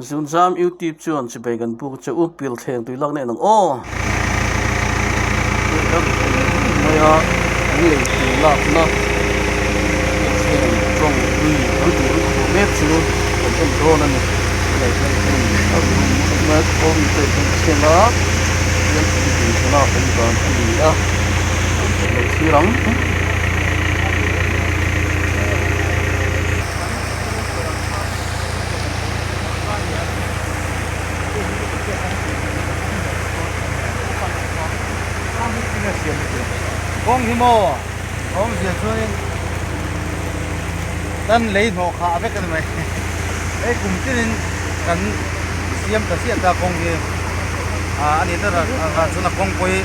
Zunzam YouTube chuan chibei kan buk che u pil thleng tui lak na en ang aw. Hei a rum mai a an lei tui lakna pil thleng tawng tui an tih an khuh mek chu kan en dawn a ni. Tunah hian hei a rum mai a khaw mi pawh hian chhel a tihian tui tui lak awm dan a ni a kan lo thlir ang. Kawng hi maw awmzia chuanin kan lei hnawh khah vek a ni mai hei kum tinin kan siam ta chiah ta kawng hi ah a ni ta ah chuan a kawng pawh hi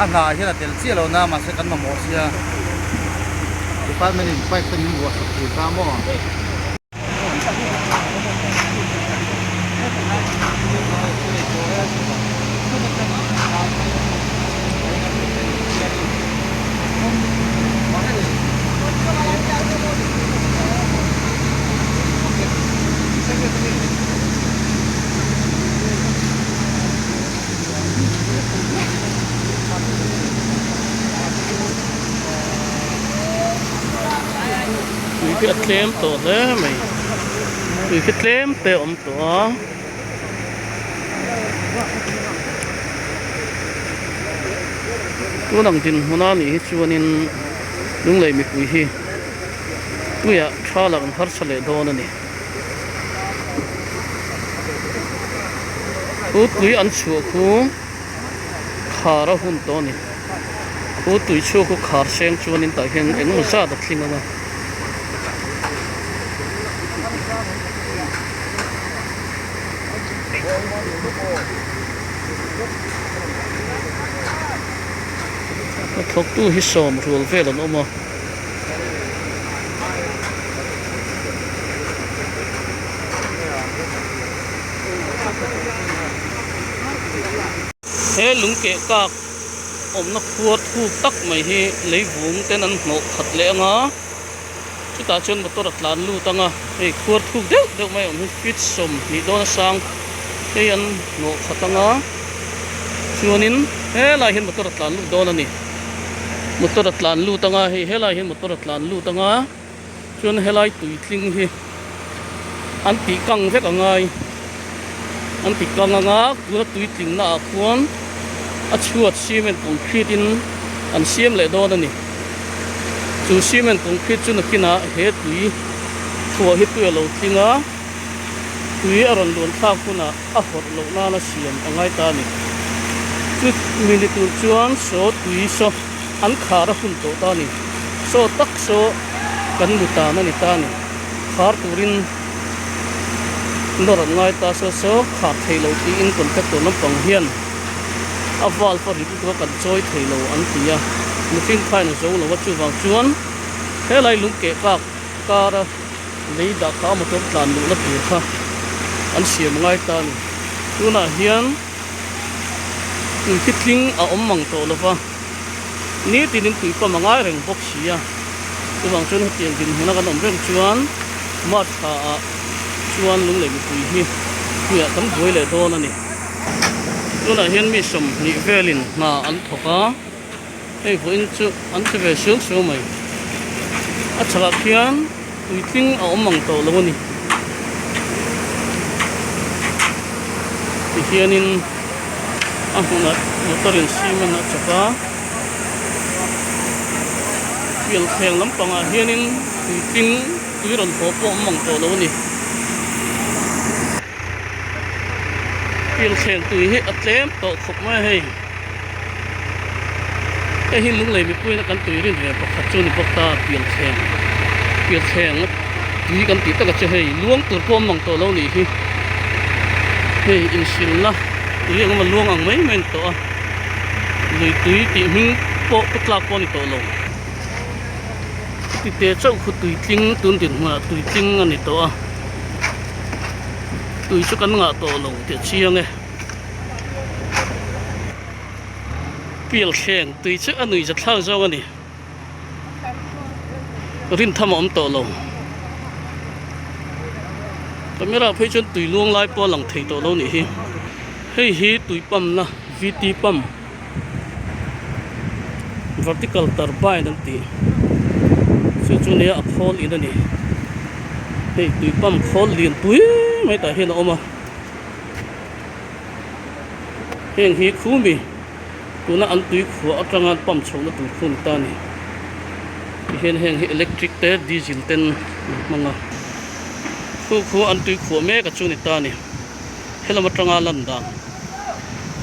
a hnah hian a tel chiah lo na mahse kan mamawh sia department in pipe te min ruah sak thin ta maw. Tui khi a tlem tawh hle mai tui khi tlem te a awm tawh a tun ang dinhmun a nih hi chuanin lunglei mipui hi tuiah tha lah an harsa leh dawn a ni chu tui an chhuah khu khar a hun tawh a ni. Khu tui chhuak khu khar seng chuanin tah hian eng emaw zat a tling ang a. Hnathawktu hi sawm rual vel an awm a. He lung keh kak awmna khuar thuk tak mai hi lei vung ten an hnawh khat leh ang a, chutah chuan motor a tlan lut ang a, hei khuar thuk deuh deuh mai a awm hi feet 20 dawn a sang hei an hnawh khat ang a, chuanin helai hian motor a tlan lut dawn a ni, motor a tlan lut ang a, hei helai hian motor a tlan lut ang a. Chuan helai tui tling hi an tih kang vek a ngai an ti kang anga tuna tui tling na ah khuan a chhuat cement concrete in an siam leh dawn a ni chu cement concrete chu nakinah he tui thuah hi tui a lo tling a tui a rawn luan thlak hunah a hawrh loh nana siam a ngai ta a ni chu mi ni tur chuan saw tui saw an khar a hun tawh ta a ni. Saw tak saw kan lu tan a ni ta a ni. Khar turin nawr an ngai ta saw saw khar thei lo tiin contractor lampang hian a valve a ri lutuk a kan chawi thei lo an ti a. Mihring khain a zo lo a chuvang chuan helai lung keh kak kara lei dah kha a motor tlan luhna tur kha an siam ngai ta a ni. Tunah hian tui khi tling a awm mang tawh lo va. Nitinin tui pam a ngai reng bawk si a, chuvang chuan hetiang dinhmuna kan awm reng chuan March thla ah chuan lunglei mipui hi hmuiah kan buai leh dawn a ni. Tunah hian mi 20 velin hna an thawk a, hei vawiin chu an che ve suau suau mai. A chhakah khian puitling a awm ang tawh lo a ni. Tihianin. A hmunah motor in cement a chawp a pian thleng lampangah hianin tuitling tui rawn haw pawh a awm ang tawh lo a ni pian thleng tui hi a tlem tawh khawp mai a hei hei hi lunglei mipuiin a kan tui rin ve pakhat chu a ni bawk ta pian thleng pian thleng tui kan tih tak a che hei luang tur pawh a awm ang tawh lo a nih hi hei insilna tui eng emaw luang ang mai mai a ni tawh a lui tui tih hming pawh pu tlak pawh a ni tawh lo tite chauh khu tui tling tun dinhmunah tui tling a ni tawh a tui chu kan ngah tawh lo tih a chiang e pial thleng tui chu a nuihza thlak zawng a ni. Rintham a awm tawh lo. Camera phei chuan tui luang lai pawh a lang thei tawh lo nih hi. Hei hi tui pump na VT pump vertical turbine an tih chu chu nia a khawl in a ni. Hei tui pump khawl lian pui mai tah hian a awm a. Heng hi khumi tuna an tui khuah atanga an pump chhohna tur khu a ni ta a ni. Tihian heng hi electric te diesel ten an hmang a khu khu an tui khuah mek a chu ni ta a ni helam atanga lan dan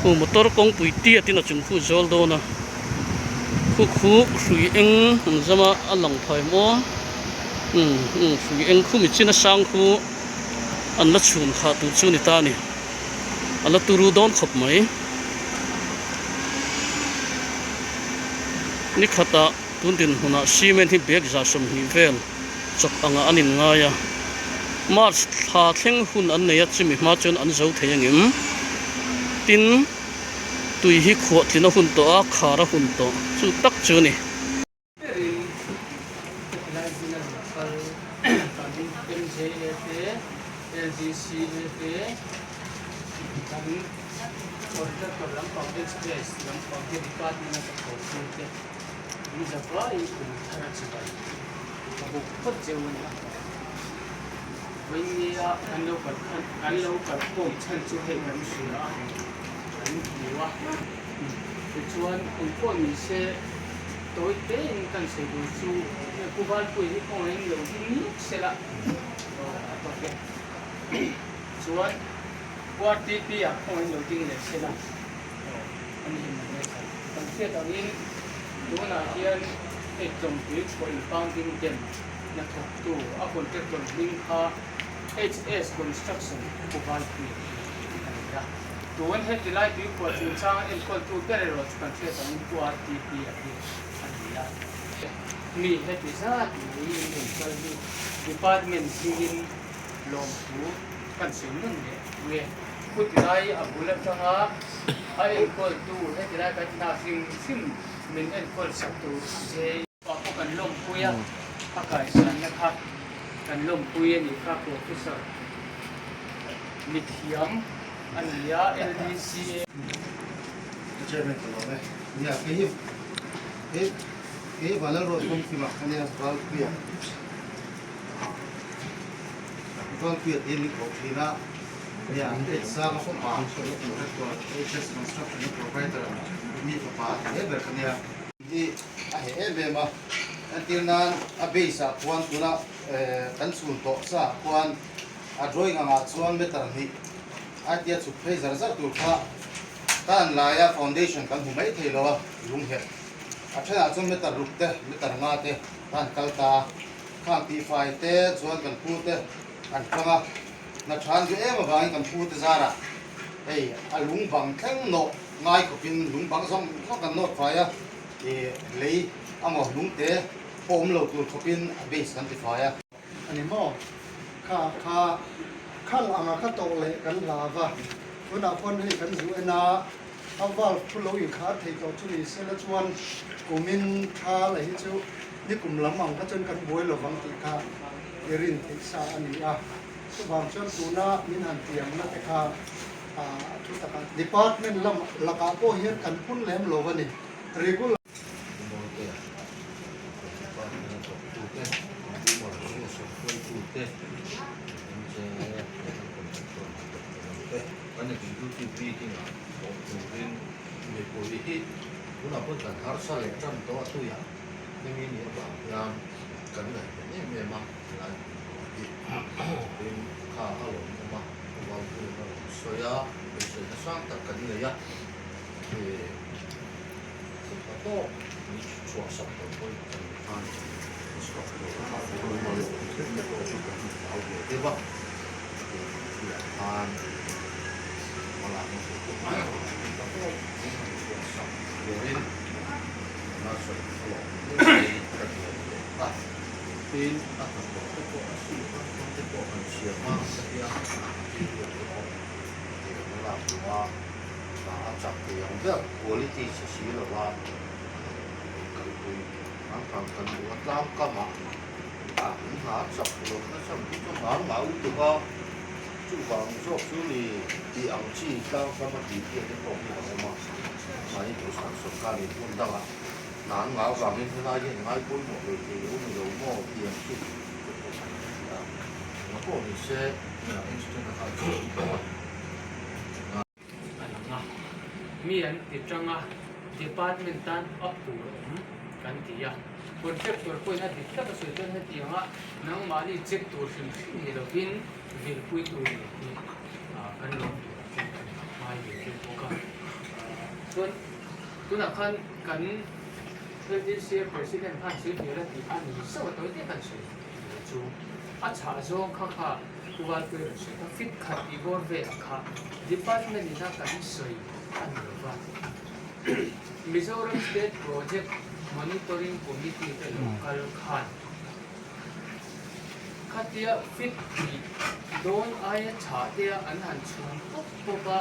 khu motor kawngpui tiat in a chung khu zawl dawn a khu khu hrui eng an zam a a lang phai maw umm umm hrui eng khumi chin a sang khu an la chhun khah tur chu ni ta a ni a la turu dawn khawp mai. Ni khatah tun dinhmunah cement hi bag 20 vel chawk angah an inngai a, March thla thleng hun an nei a, chumi hma chuan an zo thei angem? Tin, tui hi khuahtlin a hun tawh a, khar a hun tawh chu tak chu a ni. Berin hetilai hmuna lo kal kan MJA te, LDCA te, kan contractor lampang express lampang te department a ka thawhpui te min zavaiin kum thar a chibai ka buk phawt zeuh a ni. Vawinia kan lo kal khan kan lo kal khawm chhan chu hei kan hria a, kan hmu a, tichuan engpawh ni se. Tawi tein kan sawi tur chu Pu Valpuia hi kawngaiin lo ding lawk sela a tawp e. Chuan Pu RTP ah kawngaiin lo ding leh sela a ni hi mai a. Kan hriat angin tunah hian hei tlawmpui chhuah impounding dam hnathawktu a contractor hming kha HS Construction Pu Valpuia hi a ni a. Tun heti lai tuikhuah chungchanga enkawltu ber erawh chu kan hriat angin Pu RTP a hi a ni a. Mi heti zat mai in rawn kal hi Department hmingin lawmthu kan sawi nun leh nge. Pu tilai a bul atanga a enkawltu heti lai kan hna hrim hrim min enkawl sak tu J. Pa pawh kan lawmpui a, a kaisanna kha kan lawmpui a nih kha Professor mithiam a ni a, LDCA. Chairman ka lawm e. Nia kei hi kei kei Vanlalruat kawngkima a nia Valpuia Valpuia tiin min koh thin a nia Sanga fapa HS Construction a proprietor mi fapa hle ber ka nia. Hi a heh em em a, entir nan a base ah khuan tuna kan chhun tawh sa ah khuan a drawing ang ah chuan meter hnih a tia chhuk phei zar zar tur kha tan laia foundation kan hmu mai thei lo a, lung nghet a thenah chuan meter ruk te meter nga te kha an kal ta a, khang tihfai te chuan kan pu te an hrang a, hna than duh em avangin kan pu te zarah hei a lung bang thleng nawh. Ngai khawpin lung bang zawng zawng kan nawt fai a, ih lei amaw lungte pawh awm lo tur khawpin a base kan ti fai a. A ni maw? Kha kha khang anga ka tawh leh kan la va, tunah pawn hei kan zu en a, a valve thu lo inkhar thei tawh chu ni sela chuan kumin tha la hi chu nikum lam ang kha chuan kan buai lovang tih kha i rin theih sa a ni a, chuvang chuan tuna min han tiamna te kha A thu takah department lam lakah pawh hian kan pun lem lo a ni. Regular. Mawite department a thawktute, human resource hruaitute, MJA leh kan contractor hna thawktu dangte kan executive meeting ah thawk turin mipui hi tunah pawh kan harsa leh tan tawh a tuiah hemi nih avang hian kan ngaihven em em a helai hmun hi tin kha a lawmawm a. Valpuiin a rawn sawi a, beiseina sang tak kan nei a, he thutna tawk min chhuah sak lo pawhin kan tan instructor kha a lawm theuh te pawh chu kan hlau ve deuh a, he thutna khan hmalakna tur pawh thutna tawk min han chhuah sak turin a sawi a lawm deuh in ka hria ve a. Tin, a hnathawh te pawh a sih hman hman te pawh han siam a, ka tia material te pawh tiang a lak duh a, hna a chak thei ang ber quality chhe si lo a kalpui ang kang kan duh a, tlang kam ah hna a chak lo nasa ang chu chu hna a ngah lutuk a. Chuvang zawk chu ni tih ang chi tlang ram a tih te pawh hi a awm a, mahni duhsak sawrkarin hmun dangah hna an ngah avangin helai hian ngai pawimawh hlei thei lo ni lo maw tih ang chi te pawh kan hria a, engah pawh ni se incident a kha chu a awm a. A lang a, mi an ti tang a, department tan a phur awm kan ti a, contractor pawhin a dik tak a sawi chuan hetiang a nangmahni check tur hrim hrim ni lovin vilpui tur ni hi kan lawm tur ah chuan kan ngai ve deuh bawk a. Chuan tunah khan kan LDCA president khan sawi hmel a tih kha ni zauh a tawi te kan sawi chu a chhah zawng kha kha Pu Valpuia rawn sawi kha fit khat tih bawr velah kha department ina kan sawi a ni lo va. Mizoram State Project Monitoring Committee te lo kal khan khatia fit tih dawn aia chhah tea an han chhum pawp pawp a,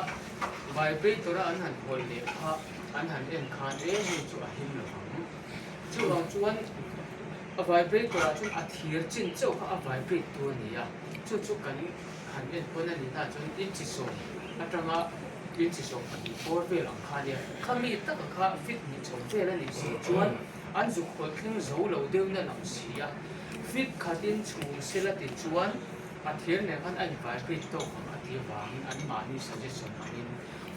vibrator a an han hawlh leh kha an han en khan e hei chu a him lo ang. Chuvang chuan a vibrator ah chuan a thir chin chauh kha a vibrate tu a ni a, chu chu kan han en pawn a nih hna chuan inchi sawm atanga inchi 12 bawr vel ang kha a nia, khami taka kha fit hnih chho vel a nih si chuan an zuk hawlh thleng zo lo deuh na lang si a, fit khatin chhung sela ti chuan a thir nen khan a in vibrate tawk ang a tih avangin anmahni suggestion angin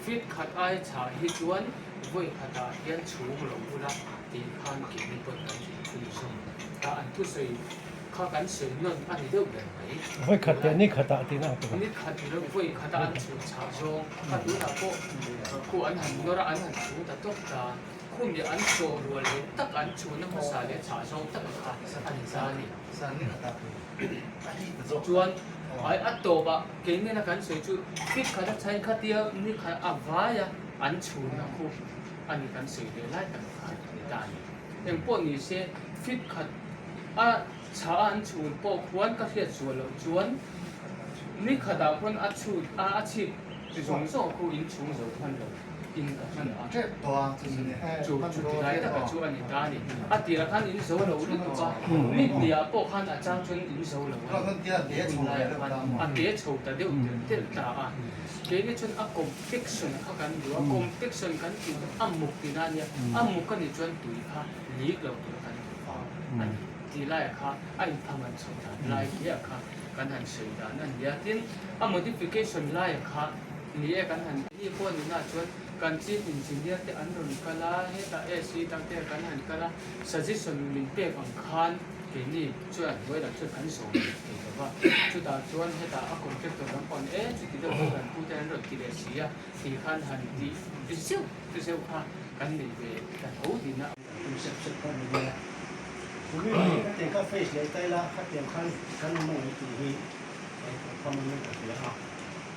fit khat ai chhah hi chuan vawi khatah hian chhung lo ula tih khan keini pawn kan tih chhun zawm a, an thusawi kha kan sawi nawn a ni deuh ber mai. Vawi khat leh ni khatah tihna a tum a. Ni khat ni loh vawi khata an chhun chhah zawng kha tunah pawh khu an han nawr a, an han chhung ta tawp ta. Khumi an sawh rual leh tak an chhunna hmasa leh chhah zawng taka kha a ni ta a ni. Chuan ai a tawpah keimena kan sawi chu fit khat a chhain khatia ni khat a vai a an chhunna khu a ni kan sawi leh lai tak kha a ni ta a ni. Engpawh ni se fit khat a chhah a an chhun pawh khuan ka hriat sual loh chuan ni khatah khuan a chhut a a chhip zawng zawng khu in chhung zo hman lo in ka hman a. Chu chu ti lai taka chu a ni ta a ni. A tirah khan in zo lo lutuk a, ni hniah pawh khan a chang chuan in zo lo a ni. Hun laiah khan a te chho ta deuh telh telh ta a. Keini chuan a compaction kha kan duh a, compaction kan tih chu a muk tihna a nia, a muk a nih chuan tui kha lik lo tur kan duh vang a ni. Tih laiah kha a inphaman chho dan lai hliah kha kan han sawi dan a ni a. Tin, a modification laiah kha ni e kan han ni pawh a nihna chuan kan chief engineer te an rawn kal a, hetah AC dang te kan han kal a, suggestion min pek ang khan Keini chuan hnuai lam chuan kan zawm leh thei lo va, chutah chuan hetah a contractor lam pawh an e chuti deuh chu kan pute an rawn ti leh si a tih khan han ti zeuh zeuh kha kan nei ve ta tho din a. Kan tum sep sep pawh ni ve. Tumi hi ka tiang kha face leh ta ila khatiang khan kan awm ang tih hi confirm in ka hria a.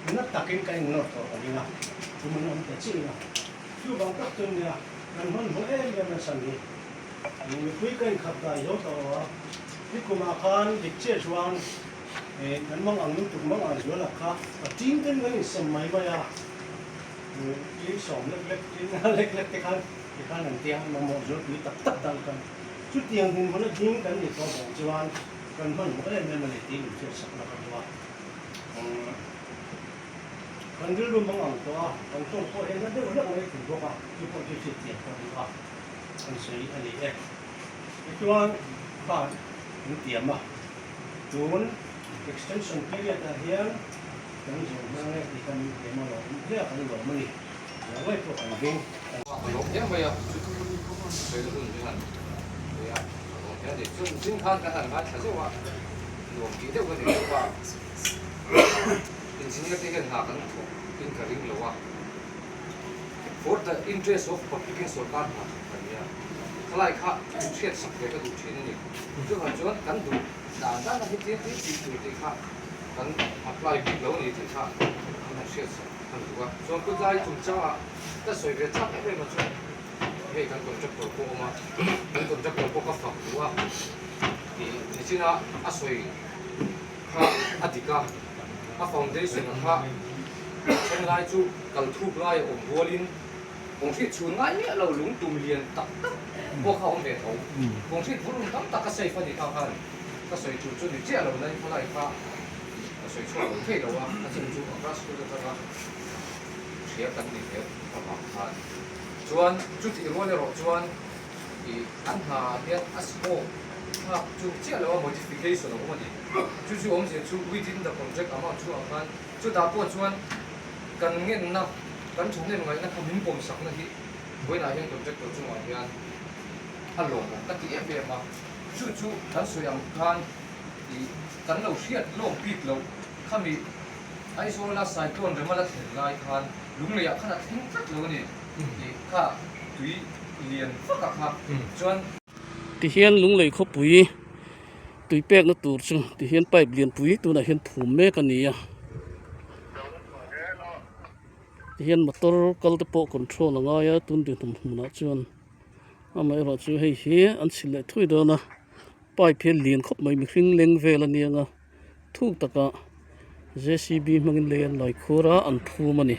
Nuna takin kan innawr tawh ka ring a, tum an awm ta chiah ila. Chuvang tak chu nia kan hmanhmawh em em a chhan hi. Mipui ka inkhap dai zo tawh lo a, nikumah khan dik chiah chuan kan mang ang lutuk mang ang zual ah kha a ting ten kan insem mai mai a, ting sawm lek lek ting nga lek lek te khan tikhan an tia mamawh zual pui tak tak dan kan chutiang dinhmun a ding kan ni tawh vang chuan kan hmanhmawh em em a ni tih min hriatsak na ka duh a. Kan rilru mang ang tawh a, kan tawng pawh hian na deuh hleuh mai thei bawk a, chu pawh chu hriatchian ka duh a. An sawi a ni e. Tichuan khan an tiam a, tun extension period ah hian kan zawh hmang e tih kan intiam a lawm hle a, kan lawm a ni. Lo ngaih pawh kan ring. A lawm hle mai a, sawina hun hi han nei a, a lawm hle a ni. Chun zing khan kan han ngaithla zeuh a, nuam tih deuh ka nei deuh a, engineer te hian hna kan thawk in ka ring lo a. For the interest of public in sorkar hna thawk kan nia, khalai kha in hriat sak ve ka duh thin a ni. Chuvang chuan kan duh dan dan a hetiang hi tih tur tih kha kan apply bik lo a ni tih kha kan han hriat sak kan duh a. Chuan kawtlai chungchangah ka sawi ve chak em em a chuan hei kan contractor pawh a awm a, kan contractor pawh ka fak duh a tih nichina a sawi kha a dik a, a foundation kha then lai chu kal thuk lai a awm rualin concrete chhun ngai miah lo lung tum lian tak tak pawh kha a awm ve tho. Concrete vur un tam tak a safe a ni kha khan ka sawi tur chu ni chiah lo na in khawlai kha ka sawi chhuak lo thei lo a, a chhan chu a grassroots atanga hria kan ni hle avang khan. Chuan chutih rual erawh chuan ih an hna ah hian a scope thlak chu chiah lo a modification a awm a ni. Chu chu awmzia chu within the contract amount chhungah khan chutah pawh chuan kan ngenna kan thahnem ngaihna kha min pawmsakna hi vawiinah hian contractor chungah hian a lawmawm ka ti em em a. Chu chu kan sawi ang khan ih kan lo hriat lawk bik loh khami Aizawla cyclone rem a la thlen lai khan Lungleiah khan a thleng tlat lo a ni tih kha tui lian vak a kha chuan. Tihian Lunglei khawpui tui pekna tur chu tihian pipe lianpui tunah hian phum mek a ni a, tihian motor kal te pawh control a ngai a tun dinhmun hmunah chuan amaherawh chu hei hi an chhilh leh thui dawn a pipe hi a lian khawp mai mihring leng vel a nia nga. Thuk takah jcb hmangin lei an lai khur a an phum a ni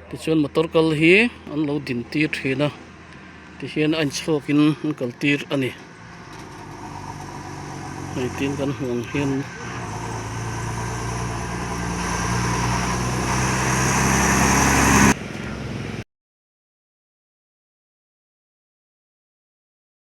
tichuan motor kal hi an lo din tir thin a tihian a inchhuakin an kal tir a ni hei tin kan hmuh ang hian.